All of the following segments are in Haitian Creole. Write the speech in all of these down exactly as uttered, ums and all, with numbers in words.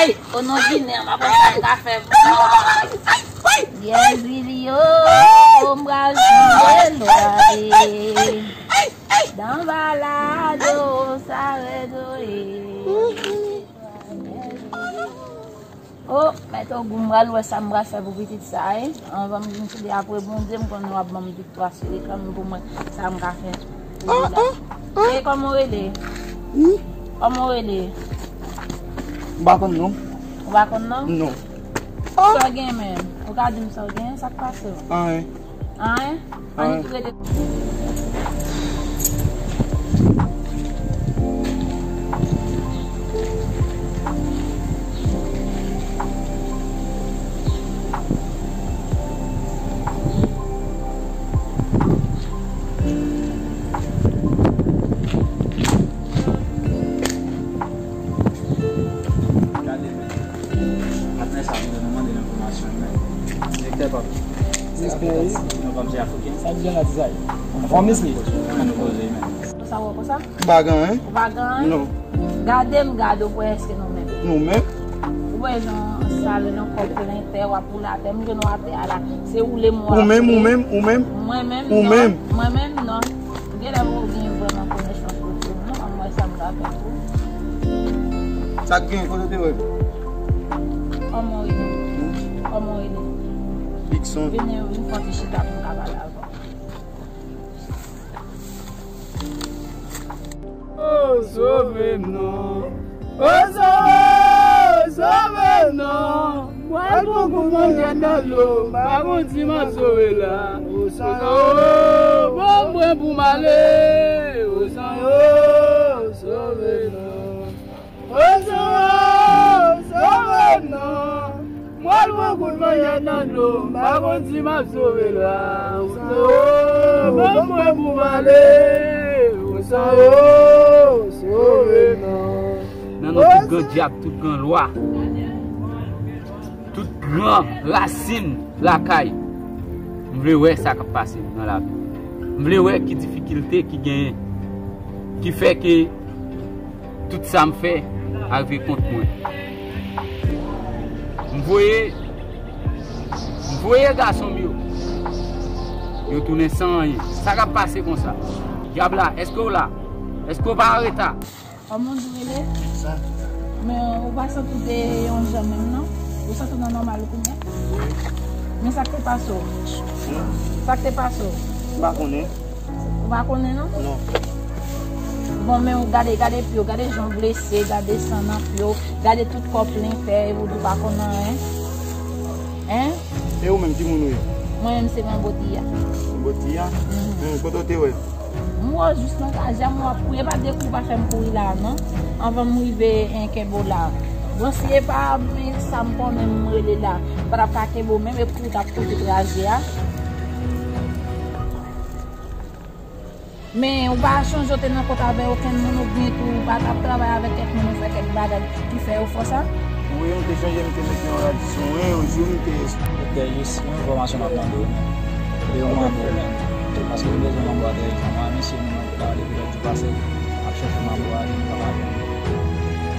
Ey, o non Ginen, m ap wè sa m ka fè pou ou. Yè Zilio, m pral jwe lwa e. Dan balado, sa redo e. O, mèt Ogou, m pral wè sa m pral fè pou pitit sa, wi. Anvan m vin sou li apre Bondye, m konnen w ap ban m viktwa sou ekran m pou mwen, sa m ka fè. Oh, oh, oh. E kòman w rele? Hmm? Kòman w rele? M pa konn non. Ou pa konn non? Non. Oh. Sa w gen menm? Ou ka di m sa w gen? Sa k pase w? Anyen. Anyen? Anyen. Annik rete. Gade, men. Patnè sa, nou mande l enfòmasyon, men. Direktè, pa. Direktè, wi. Non, kòm se Afriken. Sa k gen la, Tizay? Anfòm, mesye? Kòman nou poze, men? Sa wè konsa? M pa gen anyen. Ou pa gen anyen? Non. Gade m gade w pou wè èske nou menm. Nou menm? Ou wè jan sal nan kò plen tè, w ap woule atè, m jwenn w atè a la. Se woule m w ap woule. Ou menm, ou menm, ou menm? Mwen menm, non. Ou menm? Mwen menm, non. Genlè ou gen vrèman konesans sou tou, non? An mwen sa m ka fè pou ou. Sa k gen, kote w te wè? Kòman w rele? Hmm? Kòman w rele? Dikson. Vini, vin fè yon ti chita pou m ka pale avè w. O, sove m non. O, sove, sove m non. Mwen pran kout manchèt nan dlo, m pa konn si m ap sove la. O, san yo, bon mwen pou m ale. O, san yo, sove m non. O, san yo, sove m non. Mwen pran kout manchèt nan dlo, m pa konn si m ap sove la. O, san yo, bon mwen pou m ale. O, san yo, sove m non. Nan non tout gran dyab, tout gran lwa, tout gran rasin lakay, m vle wè sa k ap pase nan lavi. M vle wè ki difikilte ki genyen, ki fè ke tout sa m fè a rive kont mwen. M voye, m voye gason m yo, yo tounen san anyen. Sa k ap pase konsa? Dyab la, èske w la? Èske w pa an reta? Kòman w di w rele? Sa. Men ou pa santi w te yon jan menm non? Ou santi w nan nòmal ou kounye a? Wi. Men sa k te pase w? Hmm? Sa k te pase w? M pa konnen. Ou pa konnen non? Non. Bon, men ou gade, gade pye w, gade jan w blese, gade san nan pye w, gade tout kò w plen tè, epi w di w pa konn anyen. Hein? E ou menm, ki moun ou ye? Mwen menm, se Manbo Tiya. Manbo Tiya? Mhm. Hmm, kote w te wè? M wè w jis nan kaje a, m wè w ap kouri, e pa de kou pa fè m kouri la a non. Anvan m rive, en, kenbe w la. Bon, si e pa, men, sa m konnen m rele la, m pa t ap ka kenbe w menm, e kouri w t ap kouri trajè a. Men, ou pa chonje w te nan kont avè okenn moun, oubyen tou, ou pa t ap travay avèk kèk moun, ou fè kèk bagay ki fè yo fè w sa? Wi, m te chonje, m te mete yon rad sou mwen, yon jou m te. Doktè, jis yon enfòmasyon m ap mande w, men. E yon manbo, men. Paske m bezwen manbo a trè ijan. Mwen, mesye, nou nan kouta depi lòt jou pase, m ap chèche manbo a, nou pa ka jwenn li.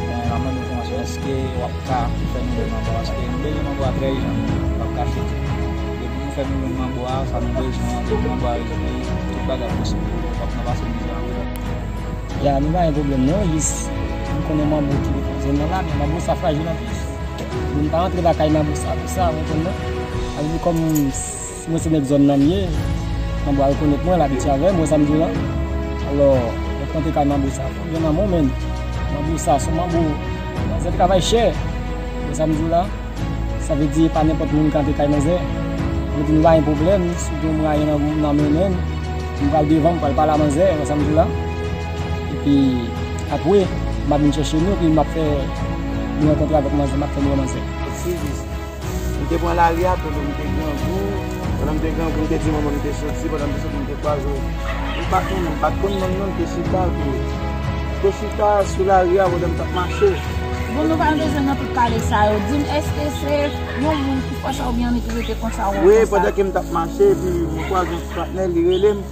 Men, m ap mande enfòmasyon, èske w ap ka fè nou jwenn manbo a? Paske nou bezwen manbo a trè ijan, nou p ap ka chèche. Depi nou fè nou jwenn manbo a, sa nou bezwen an, depi manbo a rive, tout bagay posib. W ap nan pase mizè anpil. Ya, nou pa gen pwoblèm non, jis m konnen manbo ki repoze nan la, men manbo sa frajil anpil. Moun pa rantre lakay manbo sa pou sa, w konprann non? Sa vle di kòm mwen se nèg zòn nan m ye, manbo a rekonèt mwen, l abitye avè m, w wè sa m di w la? Alò, lè w rantre kay manbo sa, fò w gen nan men w, men manbo sa, se yon manbo, manzè travay chè, w wè sa m di w la? Sa vle di, e pa nenpòt moun ki antre kay manzè. Vle di, nou pa gen pwoblèm, si w gen mwayen nan, nan mennen m, m pral devan, m pral pale a manzè, wè sa m di w la. Epi, apre, m ap vin chèche nou, epi m ap fè nou rankontre avèk manzè, m ap fè nou wè manzè. Sou jis, m te pran lari a, pandan m te grangou, pandan m te grangou, m te di manman m te soti, pandan m te soti, m te kwaze w. M pa konnen, m pa t konn nonm nan, m te chita, epi m te chita sou lari a, pandan m t ap mache. Bon, nou pa bezwen nan tout pale sa yo. Di m, èske se yon moun ki fè w sa oubyen annik rete konsa w wè konsa? Wi, pandan ke m t ap mache, epi mwen kwaze yon ti patnè, li rele m.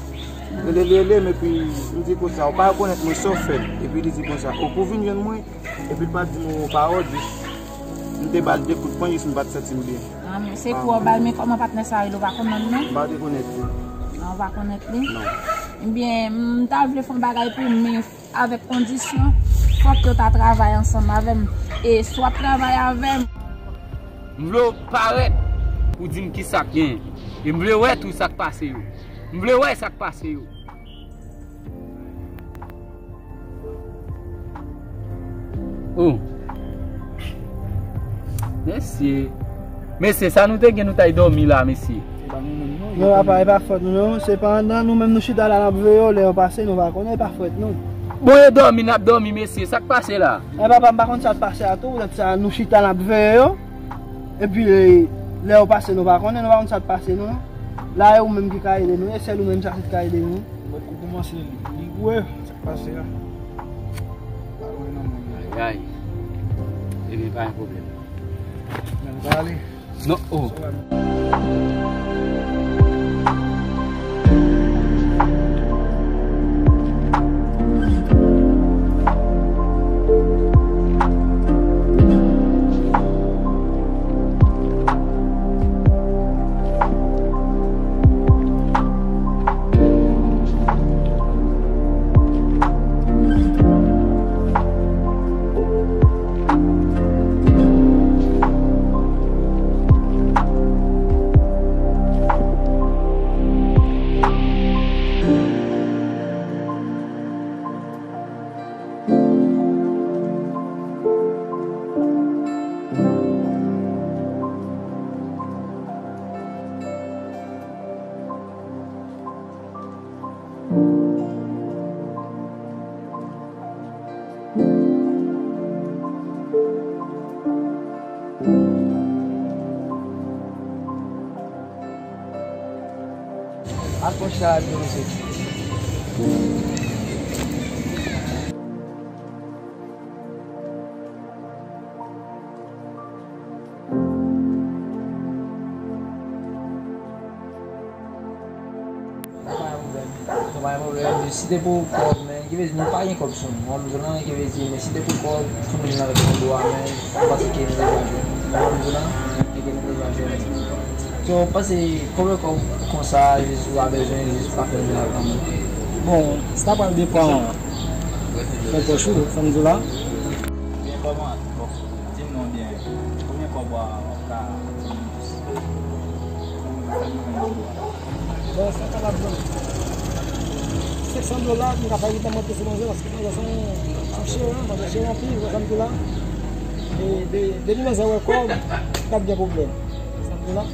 Rele, li rele m, epi m di konsa, ou pa rekonèt mwen, sa w fè m? Epi li di konsa, ou pou vin jwenn mwen? Epi l pa di m yon pawòl, jis M te ba l de kout pwen, jis m pa t santi m byen. Ah, men se kou w ba l, men kòman patnè sa rele, ou pa konn non l, non? M pa rekonèt li. Ah, ou pa konèt li? Non. Ebyen, m ta vle fè yon bagay pou ou, men avèk kondisyon, fòk yo ta travay ansanm avè m. E si w ap travay avè m. M vle w parèt pou di m ki sa k genyen. E m vle wè tou sa k pase yo. M vle wè sa k pase yo. Oh. Mesye. Mesye, sa nou te gen, nou t al dòmi la, mesye. Non, papa, e pa fòt nou, non. Se pa anndan nou menm nou chita la, n ap veye yo, lè yo pase, nou pa konnen, e pa fòt nou. Bon, yo dòmi, n ap dòmi, mesye. Sa k pase la? E papa, m pa konn sa k pase a tou, poutèt sa, nou chita, n ap veye yo. Epi, lè yo pase, nou pa konnen, nou pa konn sa k pase, non. La, e ou menm ki ka ede nou, e sèl ou menm sa ki ka ede nou. Mwen kou kòmanse li, li gwe. Pase a. Pa wè nan moun nan. Ay, ay. Ebyen, pa gen pwoblèm. Men nou pa ale. Non, oh. Al pran chita a, mesye. Sa pa gen pwoblèm. Sa pa gen pwoblèm. Si te pou kòb, men, ki vle di nou pa gen kòb sou nou. Ou konprann, men ki vle di, men si te pou kòb, fò nou jwenn avèk Sandro a, men, m panse ke nou deja jwenn. Ou konprann, men ke nou deja jwenn. So, ou panse konbyen kòb konsa, jis ou pa bezwen, jis ou pa fè jwenn avèk moun? Bon, sa pral depann nan pòch ou, Sandro la. Byen, kòman? Bon, di m non byen. Konbyen kòb w ap ka di m? Bon, sa kapab bon. Senk san dola, m ka fè li tèlman plis manzè, paske manzè se yon, se yon cheri, manzè cheri anpil, wè sa m di la. E de, depi manzè wè kò m, p ap gen pwoblèm. Wè sa m di la.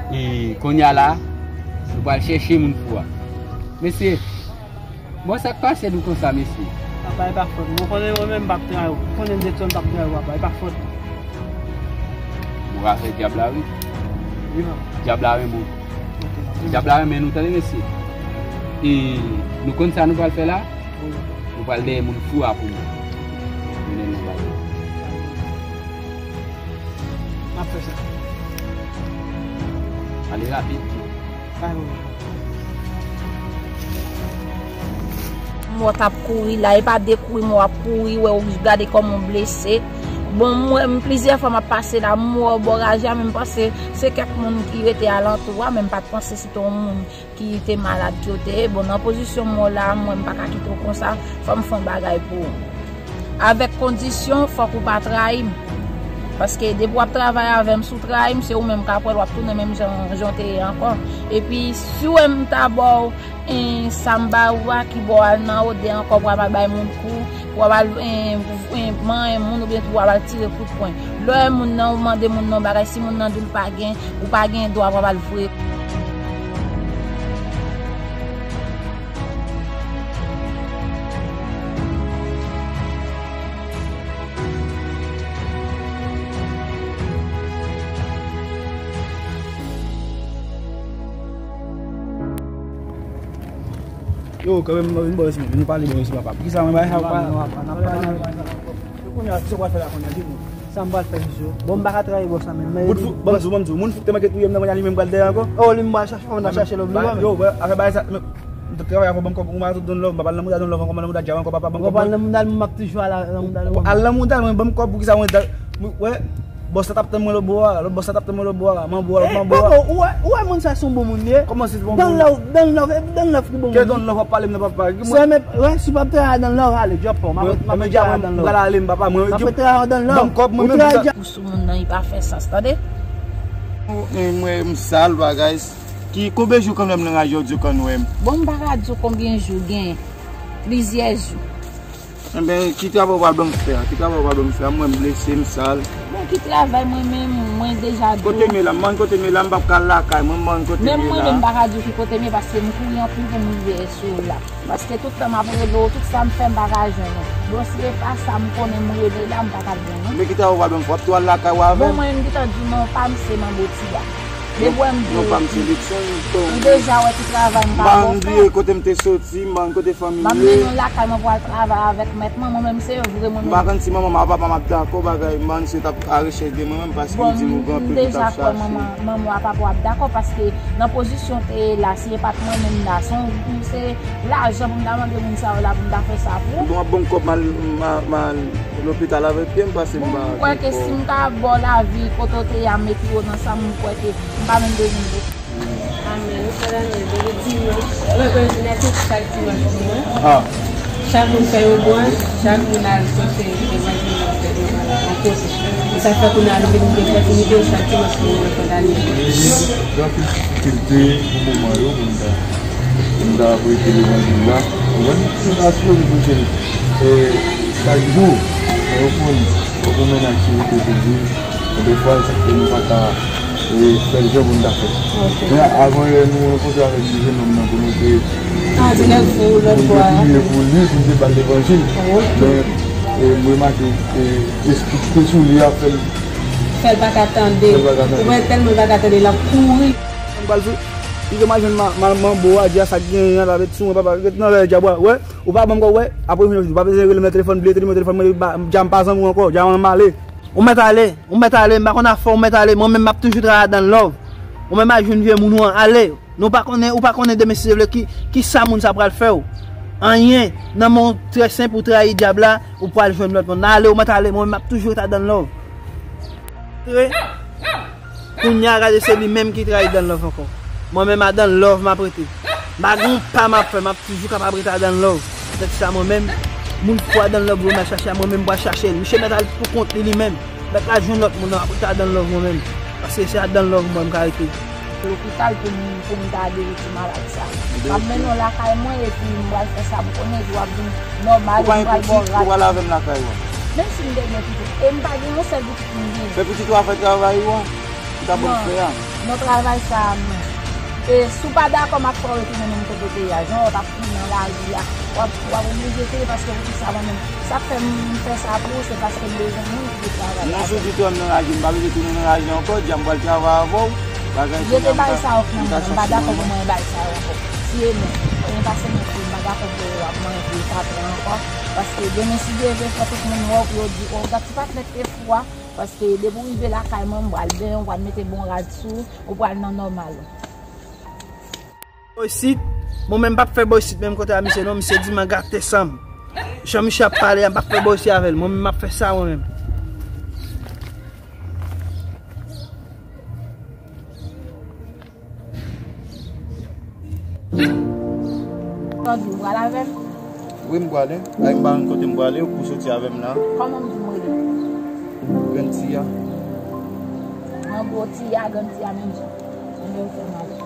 E kounye a la, nou pral chèche moun fou a. Mesye, bon, sa k pase nou konsa, mesye? Papa, e pa fòt mwen. Ou konnen mwen menm m p ap trayi w. Ou konnen m te di w m p ap trayi w, papa. E pa fòt mwen. Nou ka fè dyab la, wi. Wi, papa. Dyab la renmen w. Ok, papa. Dyab la renmen nou, tande, mesye. E nou konn sa nou pral fè la? Wi. Nou pral dèyè moun fou a pou nou. Mennen l nan bagay. M ap fè sa. Ale rapid. Pa gen pwoblèm. M wè w t ap kouri la, e pa de kouri, m wè w ap kouri, wè w gade kòman w blese. Bon, m wè, m plizyè fwa m ap pase la, m wè w bò raje a, men m panse se kèk moun ki rete alantou a, men m pa t panse se te yon moun ki te malad ke w te ye. Bon, nan pozisyon m wè w la, m wè m pa ka kite w konsa, fò m fè yon bagay pou ou. Avèk kondisyon, fòk ou pa trayi m. Paske depi w ap travay avè m, si w trayi m, se ou menm k ap wè l, w ap tounen menm jan, jan w te ye ankò. Epi, si w wè m ta ba w, en, sa m ba ou a, ki ba w al nan odè ankò, pou w ap al bay moun kou, pou w ap al, en, en, manyen moun, oubyen tou w ap al tire kout pwen. Lè w wè moun nan, ou mande moun nan yon bagay, si moun nan di w l pa gen, ou pa gen dwa pou w ap al voye. Yo, kanmenm, m vin bò isit, m vin pale bò isit, papa. Poukisa mwen bay sa ou pa? Kounye a, kisa w pral fè la kounye a, di m? Sa m pral fè, misye? Bon, m pa ka trayi bòs la menm. Moun fou, ban m di w, ban m di w, moun fou k te manke touye m nan kounye a, li menm pral dèyè ankò. Oh, li m pral chache, fò m nan chache lòm li menm. Yo, bro, afè bagay sa, men, m Travay avè w, ban m kòb, ou pa ret nan Don Love, m pa pral nan mouda Don Love ankò, m al nan mouda Djavan ankò, papa, ban m kòb. Ou pa pral nan mouda, m ap toujou al nan mouda Don Love. Al nan mouda, mwen, ban m kòb pou kisa mwen ta, wè, bòs la t ap tann mwen lòtbò a, lòt bòs la t ap tann mwen lòtbò a, manbo a, lòt manbo a. Ou wè, ou wè moun sa se yon bon moun li ye? Kòman se bon moun? Don Love, Don Love, epi Don Love ki bon moun. Ke Don Love w ap pale m nan, papa? Ki moun? Wè, si w p ap travay Don Love, ale, drop, man. M ap, m ap travay Don Love. M pral ale, m papa, mwen. M ap travay Don Love. Ban m kòb, mwen menm. Pou sou moun nan, li pa fè sans, tande? Mwen, m sal, bagay. Ki, konbyen jou kanmenm nan raje w di w konn wè m? Bon, m pa ka di w konbyen jou, gen plizyè jou. Enben, ki travay w pral ban m fè a? Ki travay w pral ban m fè a? Mwen, m blese, m sal. Bon, ki travay mwen menm, mwen deja di w. Kote m ye la? M mande kote m ye la, m p ap ka al lakay mwen, m mande kote m ye la. Menm mwen menm, m pa ka di w ki kote m ye, paske m kouri anpil pou m rive sou w la. Paske tout tan m ap rele w, tout sa m fè, m pa ka jwenn ou. Bon, si se pa sa, m konnen m rele la, m pa t ap jwenn ou. Men ki travay w pral ban m fè? W ap tou al lakay ou avè m? Bon, mwen menm, m gentan di w non, pa m se manbo ti a. Depi w wè m di w, ou deja wè ki travay m pa bon fè. M pa bliye kote m te soti, m pa konn kote fanmi m ye. M ap mennen w lakay mwen pou al travay avèk mèt mwen, mwen menm se vre mwen menm. M pa konn si manman m ak papa m ap dakò, bagay, m pa konn si yo t ap a rechèch de mwen menm, paske m di nou gen anpil ki t ap chache. Manman w ak papa w ap dakò, paske nan pozisyon w te ye la, si e pa t mwen menm la, se yon, se lajan pou m ta mande moun sa yo la pou m ta fè sa pou ou. Bon, w ap ban m kòb, m al, m al, m al lopital avèk pye m, paske m pa gen kòb. Bon, m kwè ke si m ta ba w lavi kote w te ye a, m mete w nan sa, m kwè ke m pa menm bezwen de. Amèn. Ou fè lanmè, depi dimanch, mwen, mwen vin achte chak dimanch pou mwen. Chak moun fè yon branch, chak moun al pote evanjil nan fèt nan yon kote. E sa fè kounye a nou vin gen opòtinite chak dimanch pou nou rankontre avèk. Gen anpil difikilte pou moman yo, pou nou ta, pou nou ta prete levanjil la. Ou konprann? Nou ta sipoze pote l, e, chak jou, nan yon fon, pou nou mennen aktivite pou viv. Gen de fwa, sa fè nou pa ka, e, fè l jan pou nou ta fè. Men avan yè, nou rankontre avèk ti jennonm nan pou nou te, pou nou te priye pou li, pou nou te ba l levanjil. Men, e, m remake, e, espri ki te sou li a fè l, fè l pa ka tande. Fè l pa ka tande. Ou wè, tèlman l pa ka tande, l ap kouri. M pral sou, li te mal jwenn ma-, ma-, manbo a, di a sa k genyen an, la ret sou mwen, papa, ret nan lè dyab la, wè, ou pa ban m kòb, wè, apre vini, ou pa bezwen rele m nan telefòn, bliye nimewo telefòn mwen, dja m pa zanmi w ankò, dja m ale. Ou mèt ale, ou mèt ale, m pa konn afè w, ou mèt ale, mwen menm m ap toujou travay adan love. Ou menm al jwenn vye moun ou an, ale. Nou pa konnen, ou pa konnen demen si Dye vle ki, ki sa moun sa pral fè w. Anyen, nan men w trè senp ou trayi dyab la, ou pral jwenn lòt moun. Ale, ou mèt ale, mwen menm m ap toujou ret adan love. Tre, kounye a gade se li menm ki trayi adan love ankò. Mwen menm adan love m ap rete. M pa gen yon pa m ap fè, m ap toujou kapab rete adan love. Poutèt sa mwen menm, moun fou adan love vle m al chache a, mwen menm m pral chache l. Misye mèt al pou kont li li menm. Mèt la jwenn lòt moun nan, ap rete adan love mwen menm. Paske se adan love mwen m ka rete. Lopital pou m, pou m gade ti malad sa. M ap mennen w lakay mwen epi m pral fè sa m konnen epi w ap vin nòmal epi m pral ba w rad. Ou pa gen pitit, ou pral avè m lakay ou a. Menm si m te gen pitit, e m pa gen yon sèl pitit m gen. Fè pitit ou a fè travay ou a. Ou ta bon fè a. Non, travay sa a, non. E si w pa dakò, m ap fè w retounen menm kote w te ye a. Jan w t ap nan lari a, w ap, w ap oblije te ye, paske poukisa mwen menm, sa k fè m fè sa pou ou, se paske m bezwen moun ki pou travay avè m. Non, si w di tou m nan raje, m pa bezwen tounen nan raje ankò, di a m pral travay avè w, bagay sa. Jete bay sa yo nan men mwen, m pa dakò pou mwen bay sa yo ankò. Tiye mwen, mwen pase mwen fou, m pa dakò pou yo ap manje patwon ankò, paske demen si Dye vle fò tout moun wè w pou yo di, o, gad ti patnè te fou a, paske depi w rive lakay mwen, m pral benyen w, pral mete bon rad sou ou, ou pral nan nòmal ou. Bò isit, mwen menm m p ap fè bò isit menm kote a misye non, misye di m an gate san m. Jan misye ap pale a, m p ap fè bò isit avè l. Mwen menm m ap fè sa mwen menm. Sa w di, ou pral avè m? Wi, m prale. Ay, m pa konn kote m prale, ou pou soti avè m la. Kòman m di m rele? Grann Tiya. Manbo Tiya, Grann Tiya menm jan. Enben, ou fè m ale.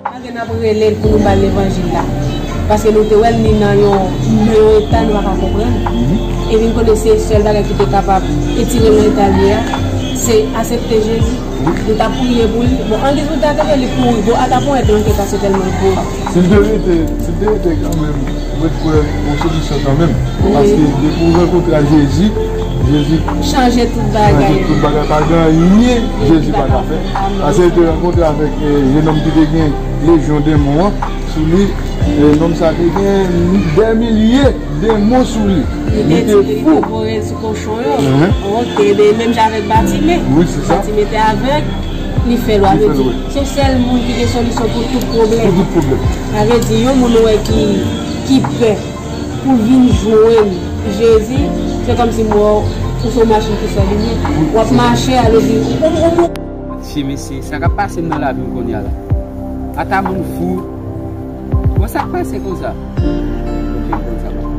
Malgre n ap rele l pou nou ba l levanjil la, paske nou te wè l, li nan yon, nan yon eta nou pa ka konprann. Epi n konnen se sèl bagay ki te kapab retire l nan eta l ye a, se aksepte Jezi. Nou t ap priye pou li. Bon, angiz pou n ta kenbe li kouri. Bon, ata pon èt lan ke pase tèlman l kouri. Si l te rete, si l te rete kanmenm, mwen t kwè yon solisyon kanmenm. Wi. Paske depi w rankontre ak Jezi, Jezi chanje tout bagay. Chanje tout bagay. Pa gen anyen Jezi pa ka fè. Amèn. Paske l te rankontre avèk, eh, jennonm ki te gen lejyon demon an. Sou li, e, nonm sa te gen dè milye demon sou li. Li te di li te voye l sou kochon yo. Ok, men menm jan avèk Batime. Wi, se sa. Batime te avèg, li fè l wè. Li fè l wè. Se sèl moun ki gen solisyon pou tout pwoblèm. Pou tout pwoblèm. Sa vle di, yon moun ou wè ki, ki prè pou vin jwenn Jezi, se kòmsi m wè w, ou se yon machin ki fè limyè. W ap mache, sa vle di, ou, ou, ou, Ti mesye, sa k ap pase m nan lavi m kounye a la? Ata moun fou. Bon, sa k pase konsa? Ok, konsa, papa.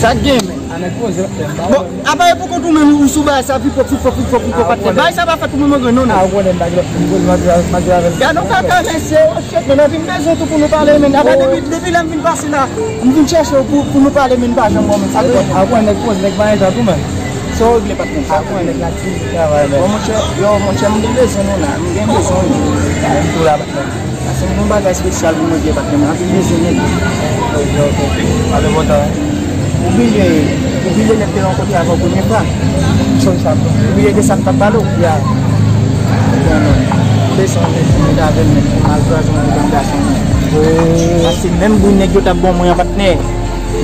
Sa k gen, men? Anèk poze, m pa wè. Bon, apa e poukont ou menm ou sou bagay sa, pipòp, pipòp, pipòp, pipòp, patnè. Bagay sa pa fèt pou mwen, mwen, non, non. Ah, ou konnen m pa gen lòt moun, m pa gen, m pa gen avè l. Gad yon kaka, mesye, oh shit, men anvi m bezwen tou pou nou pale, men apa depi, depi lè m vin pase la, m vin chèche w pou, pou nou pale, men m pa janm wè w, men sa vle di. Ah, ou konnen nèg poze, nèg pa gen jan tou, men. Sa w regle, patnè? Sa w konnen nèg la di travay, men. Bon, monchè, yo, monchè, m gen bezwen nou la. M gen bezwen nou. M tou la, patnè. Paske m gen yon bagay espesyal pou mwen, patnè. M anvi bezwen nèg. Ok, ok. Ale bon tan. Ou bliye, ou bliye nèg te rankontre avè w premye fwa? Sonje sa, bro. Ou bliye de sa m t ap pale w? Ya. Bon, non. M bezwen nèg pou mwen avè l, men. Pou m al kraze yon grann gason. Oh. Paske menm bri nèg yo t ap ban mwen an, patnè.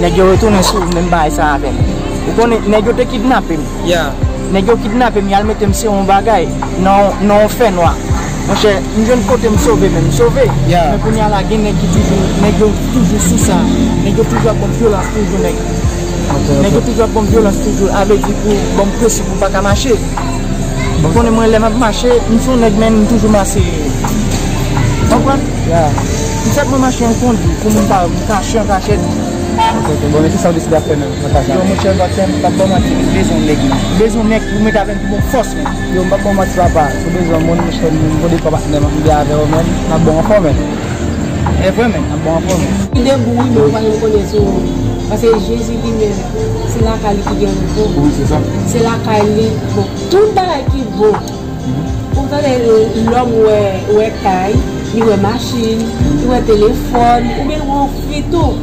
Nèg yo retounen sou menm bagay sa avè m. Ou konnen, nèg yo te kidnape m. Yeah. Nèg yo kidnape m, y al mete m se yon bagay nan, nan yon fènwa. Monchè, m jwenn kote m sove, men m sove. Yeah. Men kounye a la, gen nèg ki toujou, nèg yo toujou sou sa. Nèg yo toujou ap ban m vyolans toujou, nèg. Ok, ok. Nèg yo toujou ap ban m vyolans toujou. A vle di pou ban m presyon pou m pa ka mache. Bon. Ou konnen mwen, lè m ap mache, m se yon nèg, men m toujou mache. Konprann? Yeah. M sèlman mache an kondi, pou moun pa wè m, m kache an kachèt. Ok, ok. Bon, men kisa w deside ap fè menm nan ka sa? Yo, monchè, m p ap fè, m p ap ba w manti, m bezwen nèg, men. M bezwen nèg pou mete avè m pou bon fòs, men. Yo, m p ap ba w manti, papa. Si w bezwen moun, monchè, m gon de twa patnè m ap mete avè yo, men n ap bon anfòm, men. E vre, men, n ap bon anfòm, men. Li debou, wi, men ou pa janm konnen si w, paske Jezi li menm, se lakay li ki gen repo. Wi, se sa. Se lakay li, bon, tout bagay ki bon. Ou tande, lòm wè, wè kay, li wè machin, li wè telefòn, oubyen li wè yon fi tou.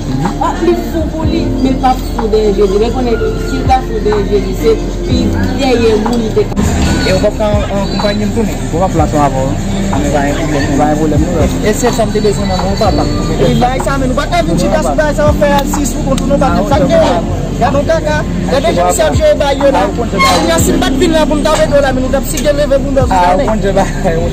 Ah, li fou pou li, men l p ap fou dèyè Jezi. Men konnen, si l ta fou dèyè Jezi, se pi dèyè moun li te ka. E ou p ap ka an, ankonpanye m tounen? Bon, m ap la ansanm avè w. Ah, men pa gen pwoblèm, pa gen pwoblèm, non. E se sa m te bezwen nan men w, papa. E bagay sa, men nou pa ka vin chita sou bagay sa, w ap fè al sis pou kont ou, non, patnè. Sa k gen? Gad yon kaka. Gade jan misye ap jere bagay yo la. Kounya, si m pa t vin la pou m ta ede w la, men nou t ap sige leve bounda sou sa, men.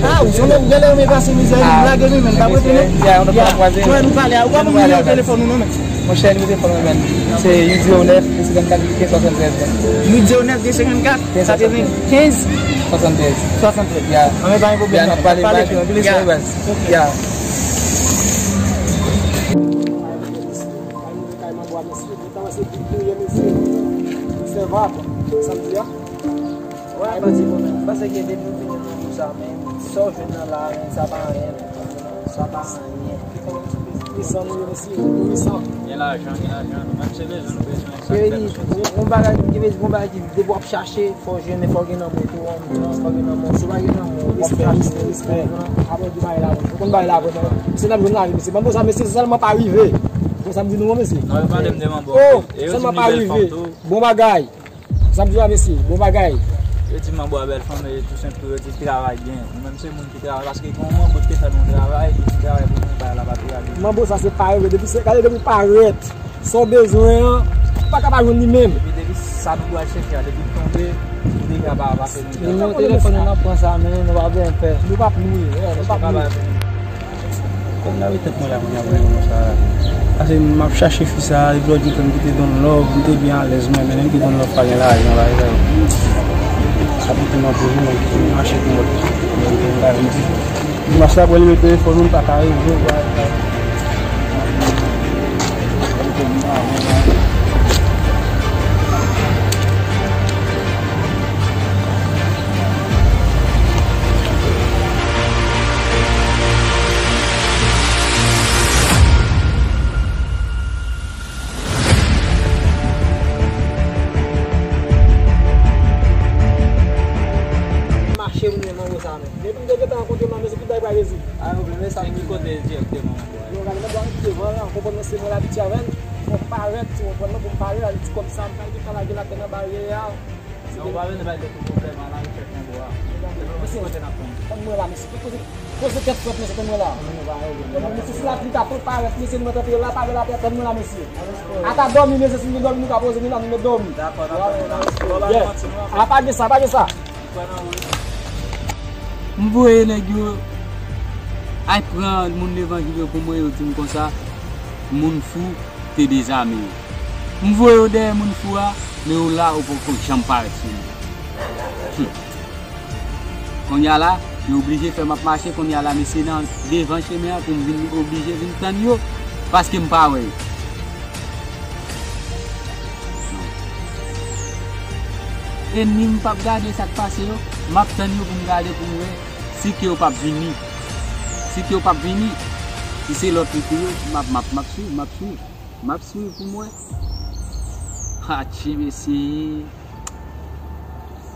Ah, ou se yon nèg ou genlè renmen pase mizè, men lage m, men, pa prete, non. Ya, nou pale a, ou pa pou m nimewo telefòn ou, non, men. Monchè, nimewo telefòn mwen, men. Se uit zewo nèf, de senkannkat, de senkannkat. Uit zewo nèf, de senkannkat, katrevenkenz, swasanntrèz. Swasanntrèz. Ya. An, men pa gen pwoblèm, non. N ap pale, n ap pale, pi baz. Ya. Kay manbo a, mesye. Sa se bib nou ye, mesye. Sèvab, sa m di a. Wè, m panse ke depi w vini nan moun sa, men sa w jwenn nan la, men sa pa anyen, men. Sa pa anyen. Ki san nou ye, mesye? Ki san? Gen lajan, gen lajan. Nou menm se bezwen nou bezwen. Sa k fè nou soti. Yon bagay ki bezwen, yon bagay ki depi w ap chache, fò w jwenn, men fò w gen nan men tou an menm tan, fò w gen nan men w. Si w pa gen nan men w, w ap fè respè, respè. Apre di bagay la, ou konn bagay la, vre, men. Mesye, n ap jwenn lavi, mesye. Manbo sa, mesye, se sèlman pa rive. Bon, sa m di nou, mesye. Non, yo pale m de manbo. Oh, sèlman pa rive. Bon bagay. Sa m di w a, mesye, bon bagay. Yo di manbo a bèl fanm, e tou senp tou, yo di l travay byen. Nou menm se moun ki travay, paske gen yon manbo ki te fè nou yon travay, ki di travay pou nou, bagay la pa travay byen. Manbo sa se parèt, depi se, gade depi w parèt, sa w bezwen an, ou pa ka pa jwenn li menm. Epi depi sa nou pral chèche a, depi l tonbe, nou deja pa pase nou. Nimewo telefòn nou, n ap pran sa, men nou pa bezwen pè. Nou p ap lwe, nou p ap lwe. Kòm n ap tèt mwen la kounye a pou nimewo sa a. Paske m ap chache fi sa a, depi lòt jou ke m kite Don Love, m te byen alèz mwen, men lè m kite Don Love pa gen lajan, bagay sa yo. Sa pou tou nan pou nou, nou mache pou mwen. Dimanch la, pou li mete telefòn, nou pa ka rive. Mache ou menm anwo sa menm. Depi m te gentan rankontre m nan mezi, tout bagay pral rezoud. A, yo vle men sa ki kote dirèkteman, mon bòy? Yo gade nan bò devan la, konprann mwen se mwen l abitye avè l. Fò m parèt, ou konprann mwen, pou m parèt, al di kòb sa, m pral gentan lage l atè nan baryè a. Non, ou pa vin bay tèt ou pwoblèm a la, ou fè konbo a. Mesye, tann mwen la, mesye. Poze, poze tèt frèt, mesye, tann mwen la. Mesye, si lapli ta tou parèt, mesye, nou mèt antre la, pa gen lapli, tann mwen la, mesye. Ata dòmi, mesye, si nou dòmi, nou ka poze nou la, nou mèt dòmi. Dakò, dakò. Yeah. A, pa gen sa, pa gen sa. M voye nèg yo al pran moun levanjil yo pou mwen, yo di m konsa, moun fou te dezame yo. M voye yo dèyè moun fou a, men yo la, yo poko janm parèt sou mwen. Hum. Kounye a la, yo oblije fè m ap mache, kounye a la, mesye nan devan chemen an pou m vin oblije vin tann yo, paske m pa wè yo. Enmi m p ap gade sa k pase yo, m ap tann yo pou m gade pou m wè si ke yo p ap vini. Si ke yo p ap vini, si se lòt ri pou yo, m ap, m ap, m ap swiv, m ap swiv, m ap swiv pou m wè. Atchi, mesye.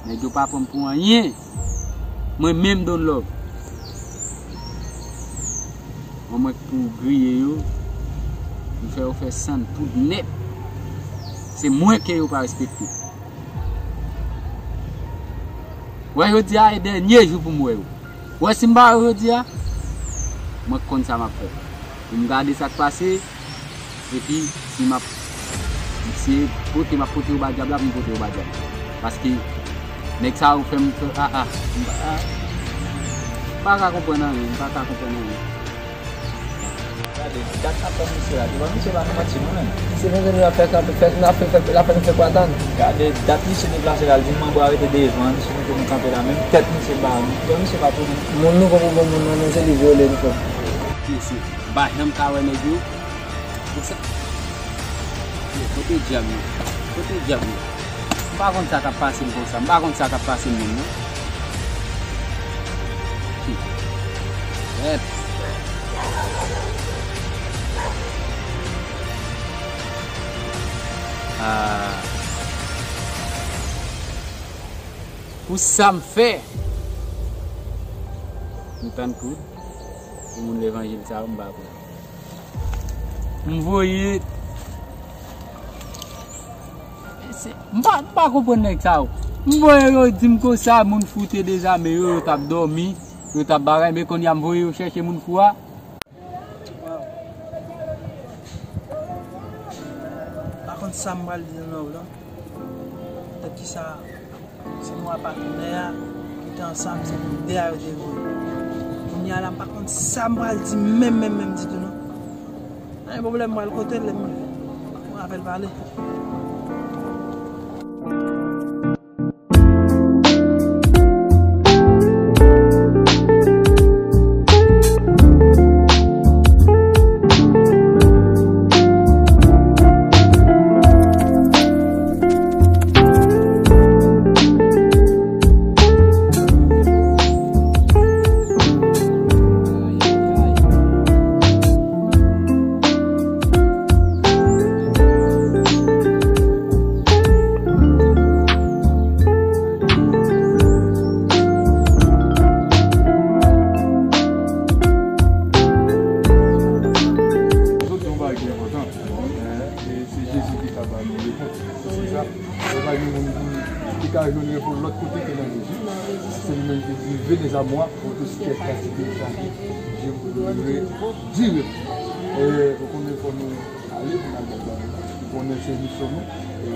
Nèg yo pa pran m pou anyen. Mwen menm Don Love. Mwen, mwen k pou griye yo. M fè yo fè sann tout nèt. Se mwen ke yo pa respekte. Wè, jodi a e dènye jou pou m wè yo. Wè, si m pa wè yo jodi a, mwen k konn sa m ap fè. Pou m gade sa k pase, epi si m ap, se pote m ap pote yo ba dyab la, pou m pote yo ba dyab la. Paske nèg sa yo fè m fè, a, a, m pa, a, m pa ka konprann anyen, m pa ka konprann anyen. Gade, dat n ap tann misye la, devan misye pa fè manti non, menm. Misye vin vin ap fè kanpe, fè, n ap fè, fè, l ap fè nou fè kwa tann. Gade, dat misye deplase la, l di m manbo arete devan, misye mete nou kanpe la, menm tèt misye pa, bon, misye pa tounen. Moun nou poko bon moun non, men se li vyole n fò. Mesye, m pa janm ka wè nèg yo. Pou sa. Kote dyab yo? Kote dyab yo? M pa konn sa k ap pase m konsa. M pa konn sa k ap pase m menm non. Kèt. Ah. Pou sa m fè. M tann kout. Pou moun levanjil sa yo, m pa pran. M voye. Se, m pa, m pa konprann nèg sa yo. M voye yo di m konsa, moun fou te dezame yo, yo t ap dòmi, yo t ap bagay, men kounye a m voye yo chèche moun fou a. Waw. Pa konn sa m pral di nan lòv lan. Tèt ki sa. Se mwen ak patnè a ki te ansanm, se nou de a yo te voye. Kounye a la, m pa konn sa m pral di menm, menm, menm ditou non. Anyen pwoblèm, m pral kote l, lè m avè l pale. Zòt di yon bagay ki enpòtan. E se Jezi ki ka ba nou repons. Se sa. Yo pa gen moun ki, ki ka jwenn repons lòt kote ke nan Jezi. Se li menm ki di, venez à moi, vous tous qui êtes fatigués et chargés, je vous donnerai du repos. E, ou konnen fò nou ale pou n al bat ballon. Ou konnen se misyon nou. E,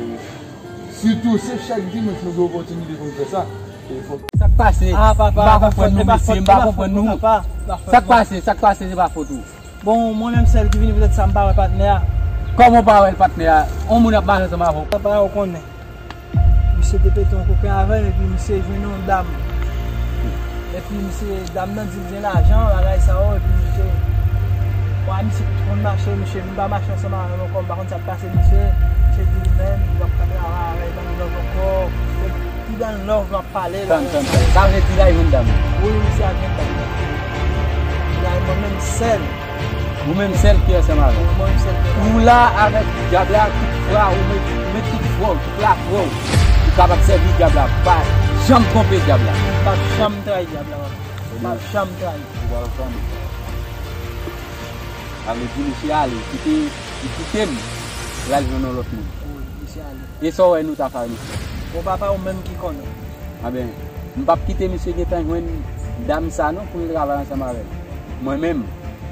sitou, se chak dimanch nou gen opòtinite pou n fè sa. E fò... Sa k pase? Ah, papa, m pa konprann nou, mesye, m pa konprann nou. Sa k pase? Sa k pase, se pa fòt ou. Bon, mwen menm sèl ki vini, poutèt sa m pa wè patnè a. Kòman w pa wè l, patnè a? On moun ap mache ansanm avè w. Papa, ou konnen. Misye te pete yon koken avè m, epi misye jwenn yon dam. Epi misye, dam nan di l gen lajan, bagay sa yo, epi misye, wa, misye konn mache, misye, m pa mache ansanm avè l ankò, m pa konn sa k pase misye. Misye di li menm, li p ap ka travay avè l, ban m love ankò. Epi dan love m ap pale la. Tann, tann, tann. Sa vle di la, jwenn dam nan? Wi, misye al jwenn dam nan. Li al mwen menm sèl. Ou menm sèl ki ansanm avè l. Ou menm sèl ki ansanm avè l. Ou la avèk dyab la, tout fwa, ou met, ou met tout fwa w, tout lafwa w. Ou kapab sèvi dyab la. Pa janm twonpe dyab la. M p ap janm trayi dyab la, papa. M p ap janm trayi. Ou pral flanbe. Sa vle di misye ale, kite, li kite m, l al jwenn yon lòt moun. Wi, misye ale. E sa w wè nou ta fè a misye? Bon, papa, ou menm ki konnen. Anben, m p ap kite misye gentan jwenn dam sa non pou l travay ansanm avè l. Mwen menm,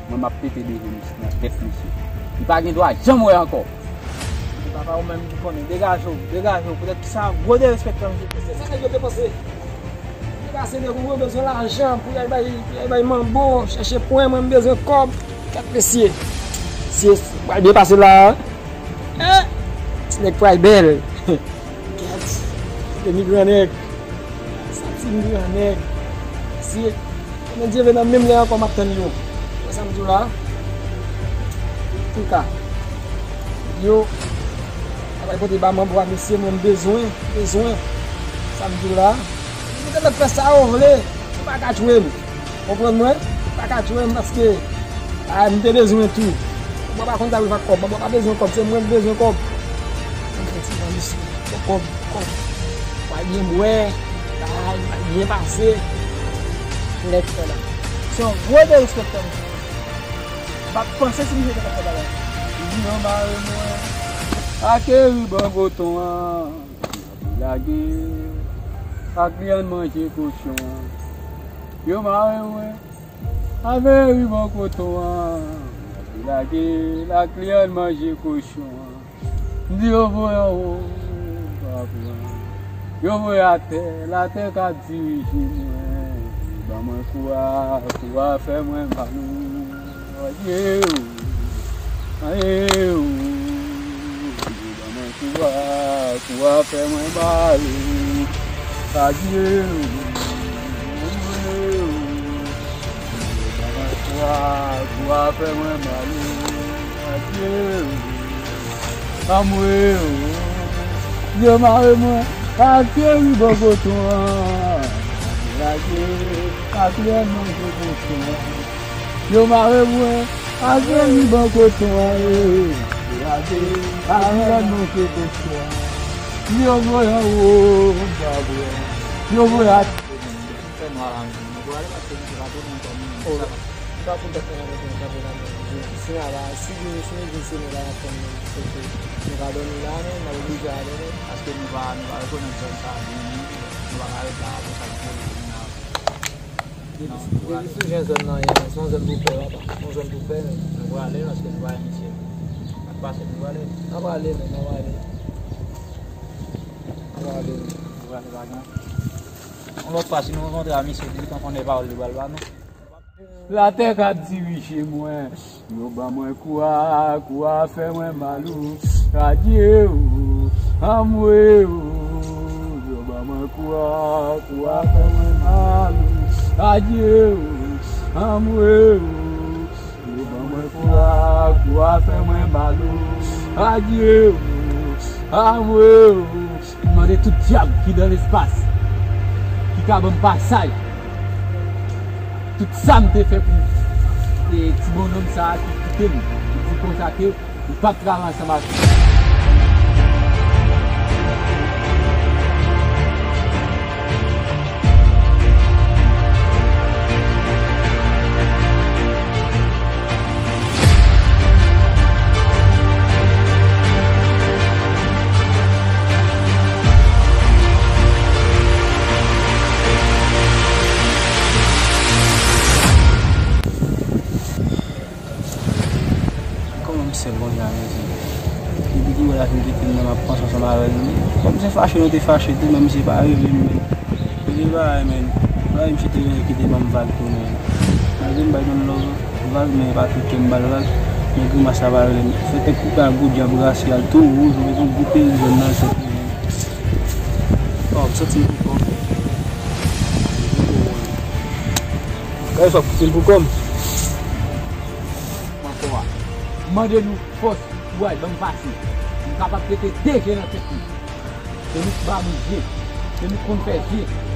mwen m ap pete deje misye nan tèt misye. Li pa gen dwa janm wè ankò. Papa, ou menm ki konnen. Degaje w, degaje w. Poutèt ki sa gwo derespektan misye. Se sa nèg yo te panse. Li pase de pou mwen bezwen lajan pou y al bay, pou y al bay manbo, chèche pwen, mwen m bezwen kòb. Gad mesye. Mesye, pral byen pase la. Hein? Ti nèg pral bèl. Gad. Demi gran nèg. Sa ti gran nèg. Mesye, Bondye vle nan menm lè ankò m ap tann yo. Wè sa m di w la? Antouka, yo, sa pral pote ba manbo a, mesye, mwen m bezwen, bezwen. Sa m di w la? Ou te mèt fè sa ou vle, ou pa ka tchwe m. Konprann mwen? Ou pa ka tchwe m paske, a, m te bezwen tou. Mwen pa konn sa pou l fè ak kòb, mwen pa bezwen kòb, se mwen k bezwen kòb. Mwen fè ti jan misye, kòb, kòb. Pral byen bwè, bagay, pral byen pase. Nèg fè la. Se yon gwo derespektan misye. M pa t panse si misye te ka fè bagay. Yo mare mwen ak eriban koton an, lage ak lyann manje kochon an. Yo mare mwen avè eriban koton an, lage ak lyann manje kochon an. M di yo voye anwo, pa pran. Yo voye atè, latè k ap dirije mwen. Ban mwen kou a, kou a fè mwen mal o. Adye o, adye o. Yo ban mwen kou a, kou a fè mwen mal o. Adye o, adye o. Yo ban mwen kou a, kou a fè mwen mal o. Adye o. Anmwe o, yo mare mwen ak eriban koton an. Lage ak lyann manje kochon an. Yo mare mwen ak eriban koton an, eh. Lage ak lyann manje kochon an. Yo voye anwo, m pa pran. Yo voye atè. Fè nwa la menm. Nou prale paske nou te pa tounen ankò menm. Oh, sa pa pou tèt mwen avèk yon kanpe la menm. Si n a la, si vini, si nou vin, se nou la n ap tann menm. Kote nou ka dòmi la menm, n ap oblije ale menm. Paske nou pa, nou pa rekonèt zòn sa a byen menm. Nou pa ka ret la apre sa k pou vin la. Depi, depi sou jan zòn nan ye, se yon zòn pou pè, papa. Se yon zòn pou pè menm. Nou prale paske nou pa gen misye. N ap pase, nou prale. N ap prale menm, n ap prale. N ap prale menm. Nou prale pa gen. Yon lòt fwa, si nou rankontre a misye, li konn konnen pawòl li pral ba nou. Latè k ap dirije mwen, yo ban mwen kou a, kou a fè mwen mal o. Adye o, anmwe o. Yo ban mwen kou a, kou a fè mwen mal o. Adye o, anmwe o. Yo ban mwen kou a, kou a fè mwen mal o. Adye o, anmwe o. M mande tout dyab ki nan lespas, ki ka ban m pasaj. Tout sa m te fè pou, e, ti bonnonm sa a ki kite m, ki di konsa ke li p ap travay ansanm avèk mwen. Kòman m sèl kounye a, mesye? Depi ki wè l ap vin kite m nan, m ap panse ansanm avè l, men kòm se fache nou te fache tou, men misye pa rele m, men. Misye pa, men, bagay misye te genyen ki te ban m vag tou, men. Malgre m bay moun love, vag, men pa tout ke m ba l vag. Men grimas la pa rele m. Fè tèt koupe ak gwo dyab rasyal tou wouj, ou met yon gwo peri jòn nan tèt li, men. Oh, m santi m pou kò m. Kay sa fout m pou kò m. Ankò a. M mande nou fòs, kouraj, ban m pase. M kapab pete de je nan tèt li. Se nou k ba nou je. Se nou k konn fè je.